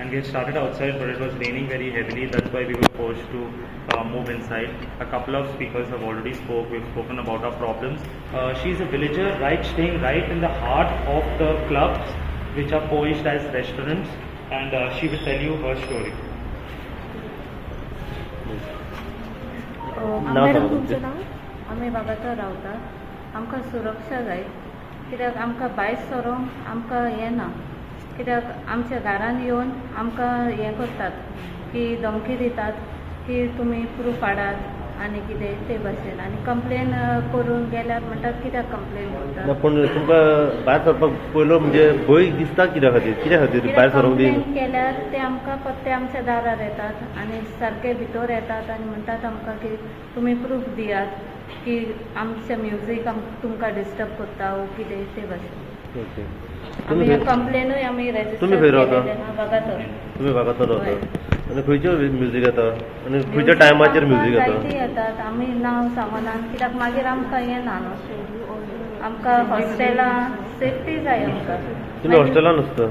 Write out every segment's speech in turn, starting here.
And we had started outside, but it was raining very heavily. That's why we were forced to move inside. A couple of speakers have already spoke. We've spoken about our problems. She's a villager, right, staying right in the heart of the clubs, which are poised as restaurants, and she will tell you her story. Madam, तुमचें नांव? आमी वागातोर रावता. आमकां सुरक्षा जाय, कित्याक आमकां भायर सरोंक आमकां हें ना, कित्याक आमच्या घरान येवन आमकां हें करतात की धमकी दितात की तुमी प्रूफ हाडात आनी कितें ते भाशेन, आनी कंप्लेन करून गेल्यार म्हणटात कित्याक कंप्लेन करतात. पूण तुमकां भायर सरपाक पयलो म्हणजे भंय दिसता कित्या खातीर, कित्या खातीर भायर सरोंक कंप्लेन केल्यार ते आमकां पत्ते आमच्या दारार येतात आनी सारके भितर येतात आनी म्हणटात आमकां की तुमी प्रूफ दियात की आमचें म्युजीक तुमकां डिस्टर्ब करता वो कितें ते भाशेन. ओके. आमी कंप्लेनूय आमी रेजिस्टर तुमी खंय रावता? वागातोर. तुमी वागातोर रावता. आनी खंयच्यो म्युजीक येता आनी खंयच्या टायमाचेर म्युजीक येता? जायती येतात, आमी नांव सांगना कित्याक मागीर आमकां हें ना न्हू, आमकां हॉस्टेलां सेफ्टी जाय आमकां. तुमी हॉस्टेलान आसता?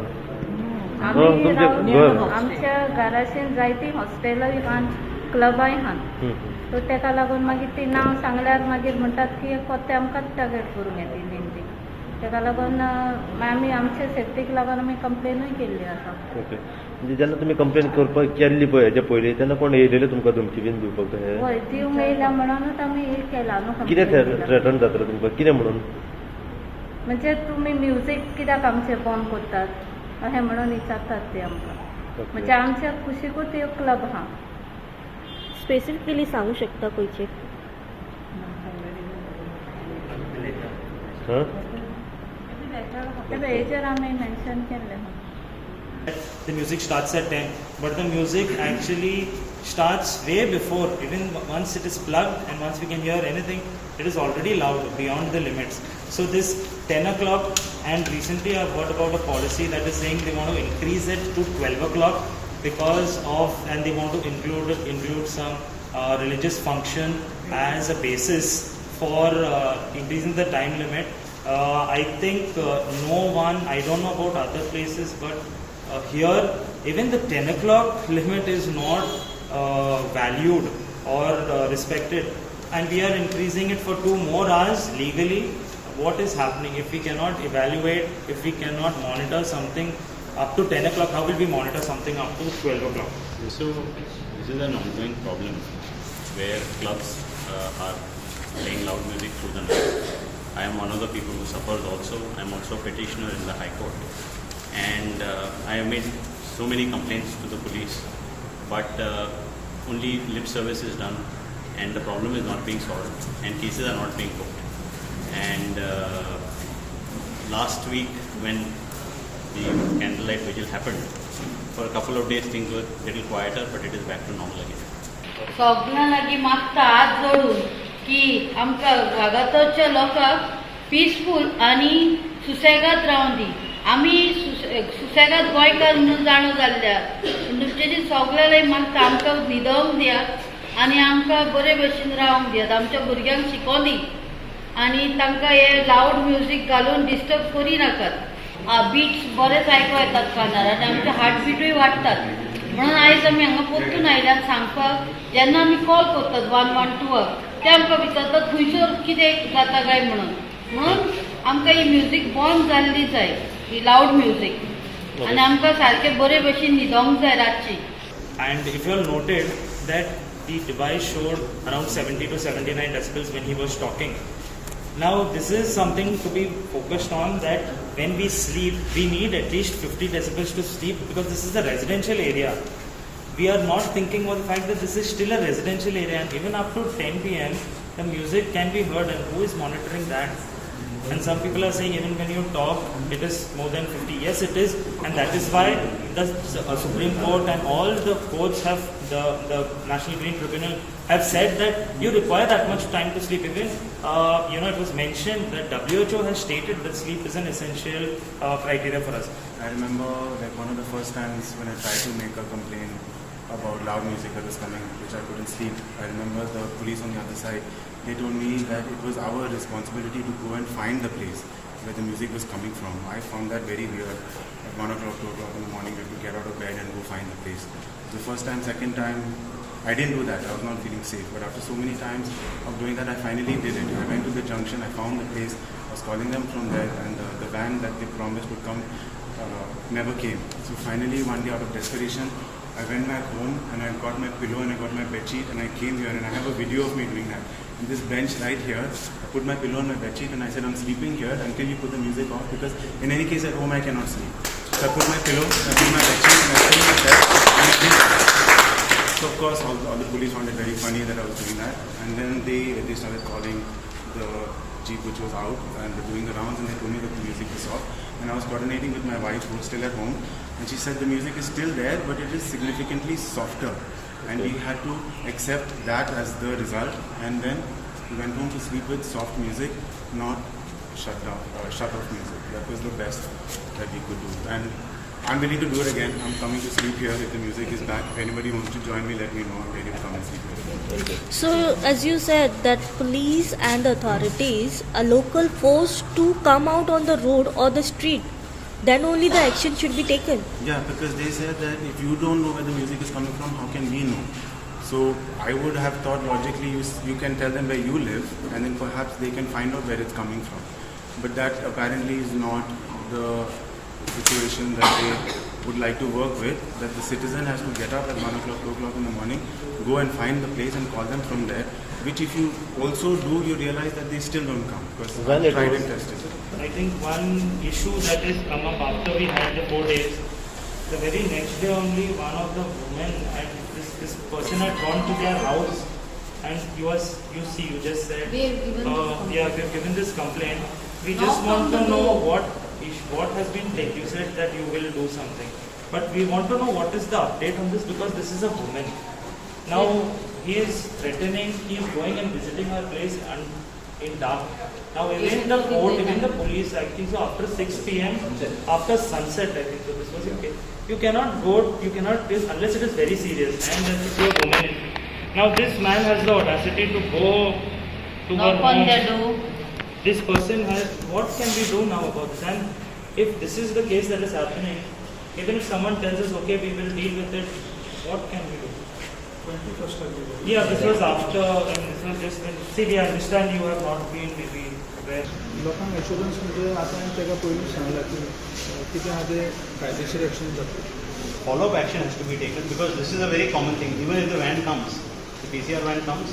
आमी आमच्या घराशीन जायतीं हॉस्टेलांय आहात, क्लबांय आहात, सो तेका लागून मागीर ती नांव सांगल्यार मागीर म्हणटात की कोत्ते आमकांच टार्गेट करूंक येता नेमकी. तेका लागून आमी आमच्या सेफ्टीक लागून आमी कंप्लेनूय केल्ली आसा. ओके. म्हणजे जेन्ना तुमी कंप्लेन करपाक केल्ली पळय हेच्या पयलीं, तेन्ना कोण येयलेले तुमकां धमकी बीन दिवपाक? हय, दिवंक येयल्या म्हणूनच आमी हे केला न्हू. कितें थ्रेटन जातलें तुमकां, कितें म्हणून? म्हणजे तुमी म्युजीक कित्याक आमचें बंद करतात अशें म्हणून विचारतात ते आमकां. म्हणजे आमच्या कुशीकूच एक क्लब आहा. स्पेसिफिकली सांगू शकता खंयचे? हेचेर आमी मेन्शन केल्लें. The music starts at 10, but the music actually starts way before. Even once it is plugged and once we can hear anything, it is already loud beyond the limits. So this 10 o'clock, and recently I've heard about a policy that is saying they want to increase it to 12 o'clock because of, and they want to include some religious function as a basis for increasing the time limit. I think no one, I don't know about other places, but here even the 10 o'clock limit is not valued or respected, and we are increasing it for 2 more hours legally. What is happening? If we cannot evaluate, if we cannot monitor something up to 10 o'clock, how will we monitor something up to 12 o'clock? So this is an ongoing problem where clubs are playing loud music through the night. I am one of the people who suffers also. I am also a petitioner in the High Court, and I have made so many complaints to the police, but only lip service is done, and the problem is not being solved, and cases are not being booked. And last week when the candlelight vigil happened, for a couple of days things were little quieter, but it is back to normal again. सगळ्यां लागीं मागता हात जोडून की आमकां वागातोरच्या लोकांक peaceful आनी सुसेगाद रावंक दी. आमी सुसेगाद गोंयकार म्हणून जाणो जाल्ल्या तुमचे सगळ्यां लागीं मागता आमकां न्हिदोंक दियात आनी आमकां बरे भशेन रावंक दियात. आमच्या भुरग्यांक शिकों दी आनी तांकां हे लावड म्युजीक घालून डिस्टर्ब करी नाकात. बीट्स बरेच आयको येतात कानार आनी आमचे हार्टबिटूय वाडटात. म्हणून आयज आमी हांगा परतून आयल्यात सांगपाक. जेन्ना आमी कॉल करतात 112 ते आमकां विचारतात खंयसर कितें जाता काय म्हणून. म्हणून आमकां ही म्युजीक बंद जाल्ली जाय, ही लावड म्युजीक, आनी आमकां सारकें बरे भशेन न्हिदोंक जाय रातची. And if you all noted that the device showed around 70 to 79 decibels when he was talking. Now this is something to be focused on, that when we sleep, we need at least 50 decibels to sleep, because this is a residential area. We are not thinking about the fact that this is still a residential area, and even up to 10 p.m. the music can be heard, and who is monitoring that? And some people are saying even when you talk, it is more than 50. Yes, it is, and that is why the Supreme Court and all the courts have, the National Green Tribunal have said that you require that much time to sleep. Even, it was mentioned that WHO has stated that sleep is an essential criteria for us. I remember like one of the first times when I tried to make a complaint about loud music that was coming, which I couldn't sleep. I remember the police on the other side, they told me that it was our responsibility to go and find the place where the music was coming from. I found that very weird. At 1 o'clock, 2 o'clock in the morning, I had to get out of bed and go find the place. The first time, second time, I didn't do that. I was not feeling safe. But after so many times of doing that, I finally did it. I went to the junction, I found the place, I was calling them from there, and the van that they promised would come never came. So finally, one day out of desperation, I went back home and I got my pillow and I got my bedsheet and I came here, and I have a video of me doing that. In this bench right here, I put my pillow on my bedsheet and I said, I'm sleeping here until you put the music off, because in any case at home I cannot sleep. So I put my pillow, I put my bedsheet and I put my bed and I did that. So of course all the police found it very funny that I was doing that, and then they started calling the jeep which was out and were doing the rounds, and they told me that the music was off. And I was coordinating with my wife who was still at home, and she said the music is still there, but it is significantly softer. And we had to accept that as the result, and then we went home to sleep with soft music, not shut off music. That was the best that we could do. And I'm willing to do it again. I'm coming to sleep here if the music is back. If anybody wants to join me, let me know. I'm ready to come and sleep here. So, as you said, that police and authorities are local forced to come out on the road or the street, then only the action should be taken. Yeah, because they said that if you don't know where the music is coming from, how can we know? So I would have thought logically you can tell them where you live, and then perhaps they can find out where it's coming from. But that apparently is not the situation that they would like to work with, that the citizen has to get up at 1 o'clock, 2 o'clock in the morning, go and find the place and call them from there, which if you also do, you realize that they still don't come, because When it tried was- and tested. I think one issue that has come up after we had the 4 days, the very next day only one of the women and this person had gone to their house, and you just said, We have given this complaint. yeah, we have given this complaint. We Knock just want on the to know door. what has been taken. You said that you will do something, but we want to know what is the update on this, because this is a woman. Now he is threatening, he is going and visiting her place and in dark. Now even the court, even the police, I think so after 6 p.m., after sunset, I think so this was okay. You cannot go, you cannot, this, unless it is very serious and there is a woman. Now this man has the audacity to go to her Knock on home. their door. This person has, what can we do now about this? And if this is the case that is happening, even if someone tells us, okay, we will deal with it, what can we do? 21st of Yeah, this was after, and this was just when, see, we understand you have not been maybe aware. लोकांक assurance म्हणजे आतां हांवें ताका पयलीं सांगलां की कितें आहा तें कायदेशीर एक्शन जातलें. Follow-up action has to be taken, because this is a very common thing. Even if the van comes, the PCR van comes,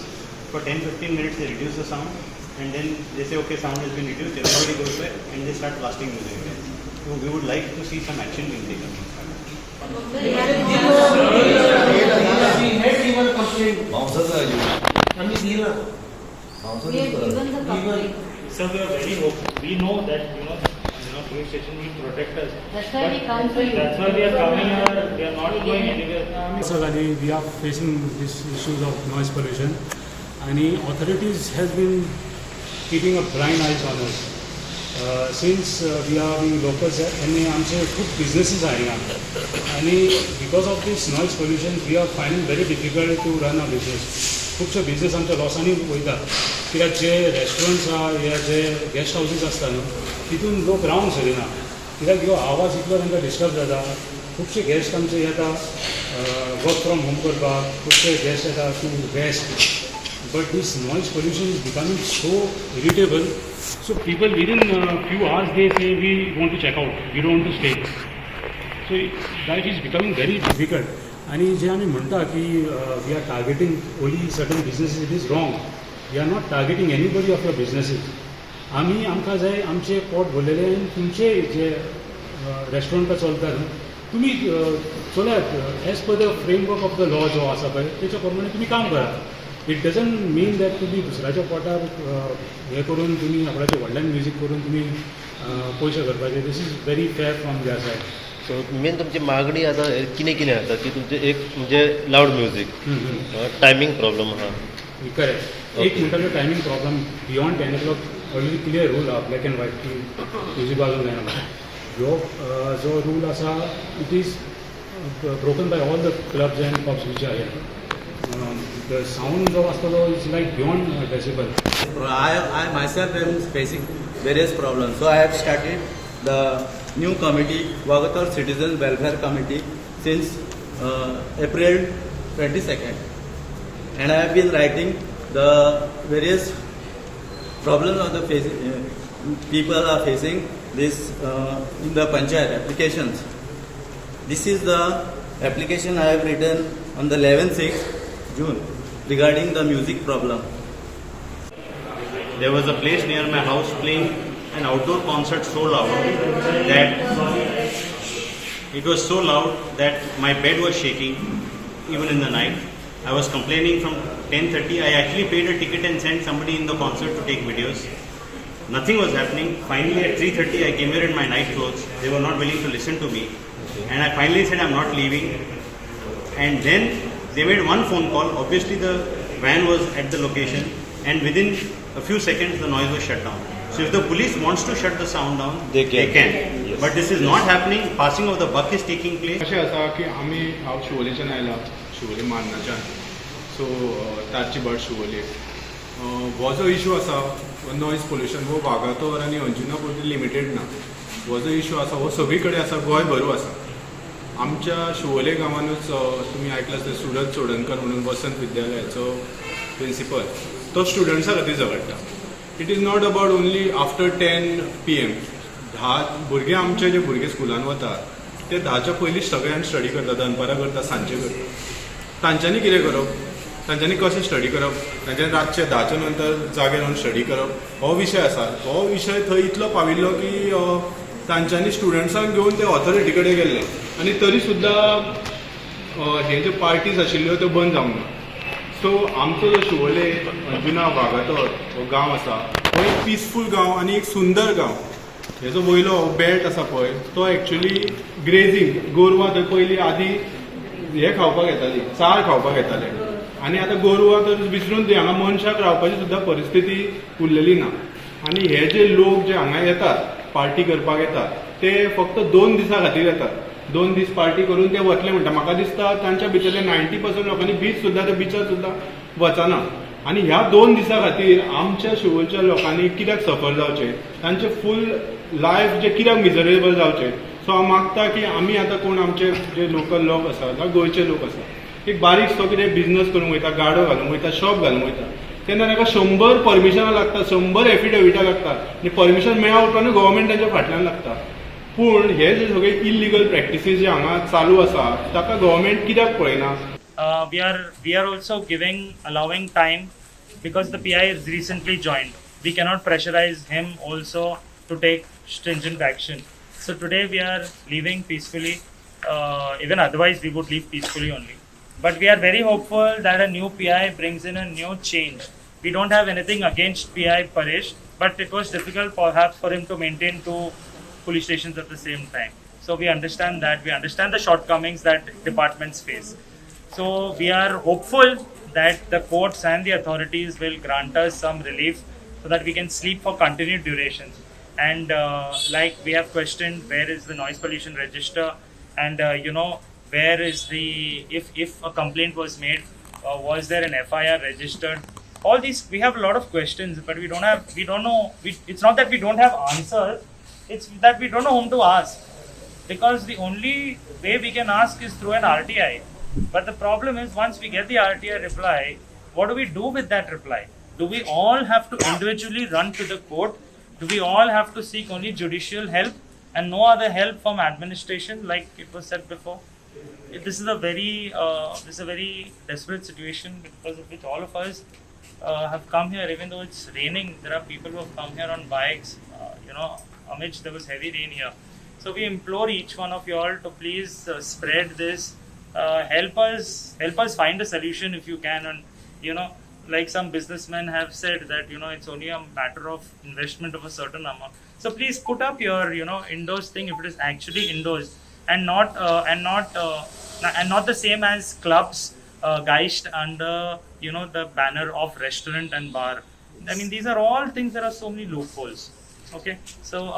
for 10-15 minutes they reduce the sound, and then they say, okay, sound has been reduced, everybody goes back and they start blasting music again. So we would like to see some action being taken. We have given the complaint. So we are very hopeful. We know that, you know, police station will protect us. That's why we But come to you. That's why we are coming here. We are not going anywhere. So we are facing these issues of noise pollution, and the authorities has been keeping a blind eyes on us. Since we are being locals and आमचे खूब businesses आहे आणि because of this noise pollution we are finding very difficult to run a business. खुबशे business आमच्या लॉसांनी वयता, कित्याक जे restaurants आहा या जे गेस्ट हावजीस आसता न्हू तितून लोक रावंक सोदिना. कित्याक ह्यो आवाज इतलो तांकां डिस्टर्ब जाता. खुबशे गेस्ट आमचे येता वर्क फ्रॉम होम करपाक, खुबशे गेस्ट येता to rest, but this noise pollution is becoming so irritable, so people within few hours they say we want to check out, we don't want to stay. So life is becoming very difficult. आनी जे आमी म्हणटा की we are targeting only certain businesses, it is wrong. We are not targeting anybody of your businesses. आमी आमकां जाय आमचें पोट भरलेलें आनी तुमचे जे रेस्टॉरंटां चलता न्हू तुमी चलयात as per the framework of the law जो आसा पळय तेच्या प्रमाणे तुमी काम करात. It doesn't mean that तुमी दुसऱ्याच्या पोटार हें करून तुमी आपणाचे व्हडल्यान म्युजीक करून तुमी पयशे करपाचे. This is very fair from their side. So main तुमची मागणी आतां कितें कितें आसा की तुमचें एक म्हणजे लावड म्युजीक, टायमींग प्रॉब्लम आहा. करेक्ट. एक म्हणटा तो timing problem beyond 10 o'clock already clear rule आहा, ब्लॅक अँड व्हायट की म्युजीक वाजोवंक जायना. ह्यो जो रूल आसा, it is broken by all the clubs and pubs which are. The sound जो आसता तो is like beyond decibel. I myself am facing various problems. So I have started the new committee, Vagator Citizen Welfare Committee, since April 22nd. And I have been writing the various problems of the people are facing this in the panchayat applications. This is the application I have written on the 11th June regarding the music problem. There was a place near my house playing an outdoor concert so loud that it was so loud that my bed was shaking even in the night. I was complaining from 10:30. I actually paid a ticket and sent somebody in the concert to take videos. Nothing was happening. Finally at 3:30 I came here in my night clothes. They were not willing to listen to me. And I finally said, "I'm not leaving." And then they made one phone call. Obviously the van was at the location, and within a few seconds the noise was shut down. So if the police wants to shut the sound down, they can. They can. Yes. But this is not happening. Passing of the buck is taking place. अशें आसा की आमी, हांव शिवोलेच्यान आयला, Siolim मान्नाच्यान, so तार्ची भाट शिवोले. हो जो issue आसा नॉयज पोल्युशन हो वागातोर आनी अंजुना पुरती लिमिटेड ना. हो जो इशू आसा हो सगळी कडेन आसा, गोंय भरू आसा. आमच्या शिवोले गांवानूच तुमी आयकलां आसतलें, सुरज चोडणकर म्हणून वसंत विद्यालयाचो प्रिंसिपल, तो स्टुडंट्सा खातीर झगडटा. It is not about only after 10 p.m. 10 भुरगे, आमचे जे भुरगे स्कुलान वतात ते 10च्या पयलींच सगळे जाण स्टडी करता, दनपारां करता, सांजचे करता. तांच्यांनी कितें करप? तांच्यांनी कशें स्टडी करप? तांच्यांनी रातचे 10च्या नंतर जागे रावन स्टडी करप हो विशय आसा. हो विशय थंय इतलो पाविल्लो की तांच्यांनी स्टुडंट्सांक घेवन ते ऑथॉरिटी कडेन गेल्ले आनी तरी सुद्दां हे ज्यो पार्टीज आशिल्ल्यो त्यो बंद जावंक ना. सो आमचो जो शिवोले, अंजुना, वागातोर हो गांव आसा हो एक पिसफूल गांव आनी एक सुंदर गांव. हेजो वयलो बेल्ट आसा पळय तो एक्चुली ग्रेजींग, गोरवां थंय पयलीं आदी हे खावपाक येताली, चार खावपाक येताले आनी आतां गोरवां तर विसरून दी, हांगा मनशाक रावपाची सुद्दां परिस्थिती उरलेली ना. आनी हे जे लोक जे हांगा येतात, पार्टी करपाक येतात, ते फक्त 2 दिसां खातीर येतात. 2 दीस पार्टी करून ते वतले म्हणटा. म्हाका दिसता तांच्या भितरले 90% लोकांनी बीच सुद्दां, त्या बिचार सुद्दां वचना. आनी ह्या 2 दिसां खातीर आमच्या शिवोलच्या लोकांनी कित्याक सफर जावचें? तांचे फूल लायफ जे कित्याक मिजरेबल जावचें? सो हांव मागता की आमी आतां कोण आमचे जे लोकल लोक आसा जावं गोंयचे लोक आसा, एक बारीकसो कितें बिजनस करूंक वयता, गाडो घालूंक वयता, शॉप घालूंक वयता तेन्ना ताका 100 परमिशनां लागता, 100 एफिडेविटां लागता आनी परमिशन मेळ्ळ्या उपरांतूय गव्हर्मेंट तांच्या फाटल्यान लागता. पूण हे जे सगळे इलिगल प्रॅक्टिसीस जे हांगा चालू आसा ताका गव्हर्मेंट कित्याक पळयना? We are also giving allowing time because the PI is recently joined. We cannot pressurize him also to take stringent action. So today we are leaving peacefully. Even otherwise we would leave peacefully only. But we are very hopeful that a new PI brings in a new change. We don't have anything against PI Paresh, but it was difficult perhaps for him to maintain two police stations at the same time. So we understand that. We understand the shortcomings that departments face. So we are hopeful that the courts and the authorities will grant us some relief so that we can sleep for continued durations. And like we have questioned, where is the noise pollution register, and where is the if a complaint was made, was there an FIR registered? All these, we have a lot of questions, but we don't know. It's not that we don't have answers. It's that we don't know whom to ask, because the only way we can ask is through an RTI. But the problem is, once we get the RTI reply, what do we do with that reply? Do we all have to individually run to the court? Do we all have to seek only judicial help and no other help from administration, like it was said before? This is a very desperate situation, because of which all of us have come here. Even though it's raining, there are people who have come here on bikes. Amidst there was heavy rain here. So we implore each one of you all to please spread this, help us find a solution if you can. And like some businessmen have said that it's only a matter of investment of a certain amount. So please put up your indoors thing if it is actually indoors, and not the same as clubs guised under the banner of restaurant and bar. I mean, these are all things. There are so many loopholes. Okay, so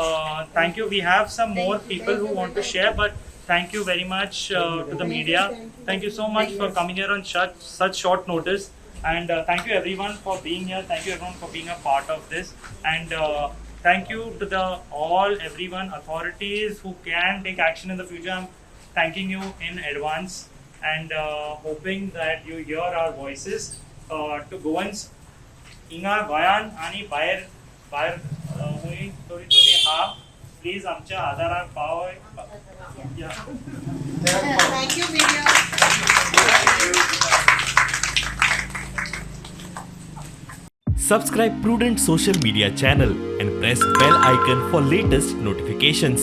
thank you. We have some more people who want to share, but thank you very much to the media. Thank you so much for coming here on such short notice. And thank you everyone for being here. Thank you everyone for being a part of this. And thank you to the everyone, authorities who can take action in the future. I'm thanking you in advance and hoping that you hear our voices to Goans. Inga Goyan ani भायर भायर हुंय तरी तुमी हा please आमच्या आदाराक पावय. Thank you, media. Subscribe Prudent Social Media channel and press bell icon for latest notifications.